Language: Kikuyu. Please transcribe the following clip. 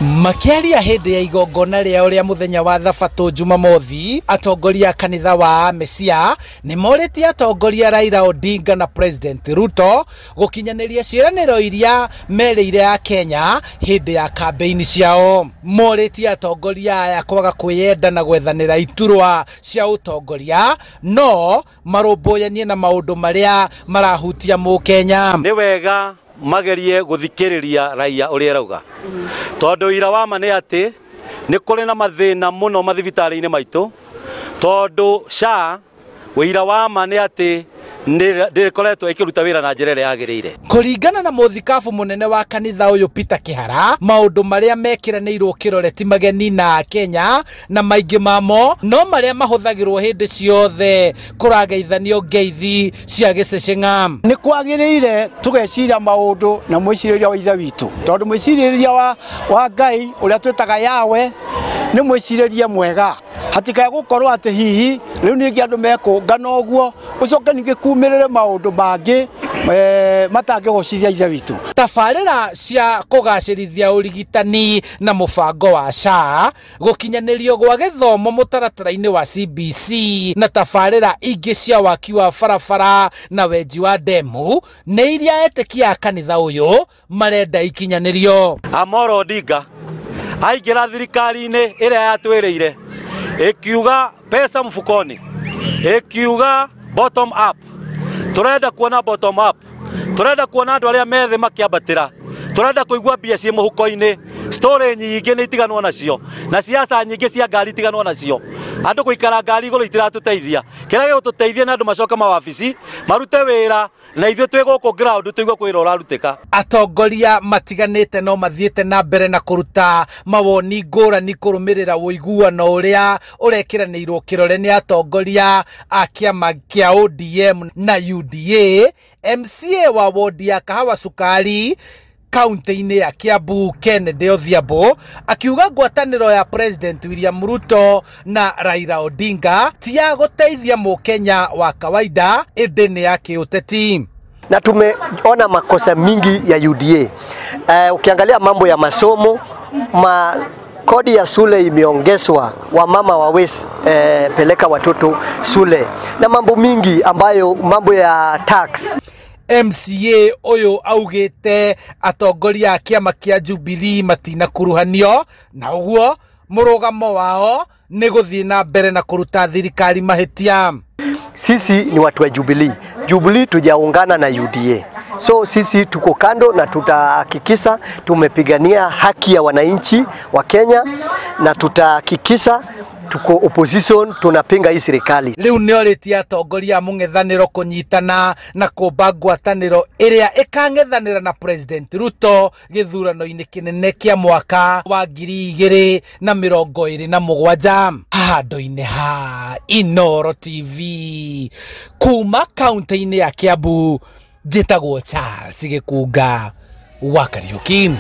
Makĩaria hĩndĩ ya igongona rĩao rĩa mũthenya wa Thabatũ Jumamothi, atongoria a kanitha wa Mesia nĩ morĩtie atongoria Raila Odinga na President Ruto gũkinyanĩria ciĩranĩro iria merĩire a Kenya hĩndĩ ya kambĩini ciao. Morĩtie atongoria aya kwaga kwĩyenda na gwethanĩra iturwa cia ũtongoria, no marũmbũyanie na maũndũ marĩa marahutia mũkenya. Nĩ wega magerie guthikiriria raia uria rauga, tondu ira wa ma ni ati ni kuri na mathina muno mathibitari-ini maitu, tondu SHA wira wa ma ni ati ndikoretwo ikiruta wira na njira ĩrĩa yagĩrĩire. Kũringana na mũthikabu mũnene wa kanitha ũyũ Peter Kihara, maũndũ marĩa mekĩranĩirwo kĩrore ti mageni na Kenya, na maingĩ mamo no marĩa mahũthagĩrwo hĩndĩ ciothe kũrageithanio ngeithi cia gĩceceng'a. Nĩ kwagĩrĩire tũgeciria maũndũ na mwĩcirĩria wa Ithe witũ, tondũ mwĩcirĩria wa Ngai ũrĩa twĩtaga Yahweh nĩ mwĩcirĩria mwega. Hatikae gũkorwo atĩ hihi rĩu ningĩ andũ mekũngana ũguo ũcoke ningĩ kumĩrĩre maũndũ mangĩ matangĩgocithia Ithe witũ. Tabarĩra cia kũgacĩrithia ũrigitani na mũbango wa SHA, gũkinyanĩrio gwa gĩthomo mũtaratara-inĩ wa CBC, na tabarĩra ingĩ cia waki wa barabara na wenji wa ndemu nĩ iria etĩkia a kanitha ũyũ marenda ikinyanĩrio. Amolo Odinga aingĩra thirikari-inĩ ĩrĩa yatwĩrĩire ikiuga pesa mfukoni, ikiuga bottom up. Turenda kuona bottom up, turenda kuona andu aria methe makiambatira, turenda kuigua mbia ci muhuko-ini. Story nyingi ni itiganwo nacio, na siasa nyingi cia ngari itiganwo nacio. Andu guikara ngari iguru itiratuteithia. Kiria gigututeithia ni andu macoke mawabici marute wira, na ithuĩ twĩ gũkũ ground tũigue kwĩra ũrarutĩka. Atongoria matiganĩte no mathiĩte na mbere na kũruta mawoni ngũrani kũrũmĩrĩra ũiguano ũrĩa ũrekĩranĩirwo kĩrore nĩ atongoria a kĩama kĩa ODM na UDA. MCA wa wodi ya Kahawa Sukari kaunti-inĩ ya Kiambu Kennedy Odhiambo akiuga ngwatanĩro ya President William Ruto na Raila Odinga ti ya gũteithia mũkenya wa kawaida ĩndĩ nĩ ya kĩũteti. Na tumeona makosa mingi ya UDA. Ukiangalia mambo ya masomo, kodi ya shule imeongezwa, wamama wawezi peleka watoto shule, na mambo mingi ambayo mambo ya tax. MCA ũyũ augĩte atongoria a kĩama kĩa Jubilee matinakuruhanio na ũguo mũrũgamo wao nĩ gũthiĩ na mbere na kũruta thirikari mahĩtia. Sisi ni watu wa Jubilee. Jubilee tujaungana na UDA. So sisi tuko kando na tutahakikisha tumepigania haki ya wananchi wa Kenya, na tutahakikisha tuko opposition, tunapinga hii serikali. Rĩu nĩorĩtie atongoria a mũng'ethanĩro kũnyitana na kũmba ngwatanĩro ĩrĩa ĩkang'ethanĩra na President Ruto gĩthurano-inĩ kĩnene kĩa mwaka wa 2027. Handũ-inĩ ha Inooro TV kuma kaunti-inĩ ya Kiambu, njĩtagwo Charles Gĩkunga wa Kariuki.